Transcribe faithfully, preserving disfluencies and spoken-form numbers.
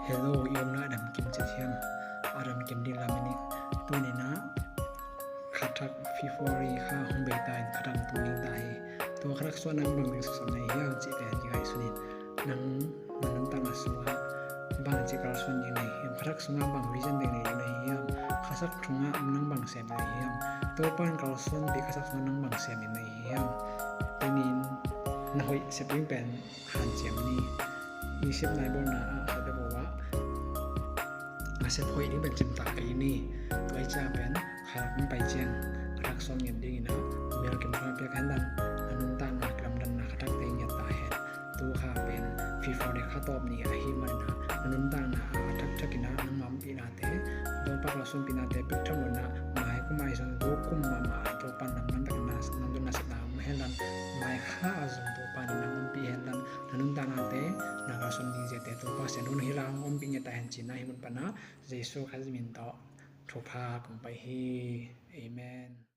Hello, i omna a dam kim ciat hiam? A dam kim ding lam i ni. Tuni-in ah kha thak February kha hong bei ta in kha thak tung ding ta hi. Tua kha thak sungah nang bang ding siamsuk na hi hiam cih pen i ngaihsun in. Nang na nuntakna sungah bangci kalsuan ding na hi hiam? Kha thak sungah bang vision ding na hi hiam? Kha thak sungah nang bang sem na hi hiam? Topa'n kalsuanpih kha thak sungah nang bang sem ding na hi hiam? Tuni-in na hoih sep ding pen hanciam ni. I sepna i bawlna ah khat bawlna ah a sep hoih ding pen cimtak kei ni. Tua ahih ciang pen kha thak hong pai ciang kha thak sawm ngiat dingin ah mial kim khat piak hen la, na nuntakna kilamdanna kha thakte ngiat ta hen. Tu kha pen February kha tawp ni ahih manin ah na nuntakna ah a thakthak in ah nangmah ompihnate, Topa kalsuanpihnate piak tham lo in ah, mai kum a hi zong tu kum mahmah Topa lamdang takin na nuntakna sepna om hen la, mai kha a zong Topa in nang ompih hen la, na nuntaknate, na kalsuan ding ziate Topa sian hun hi la hong ompih ngiat ta hen cihna hi. Mun pan ah Jesu Khrist min tawh thupha kong pia hi. Amen.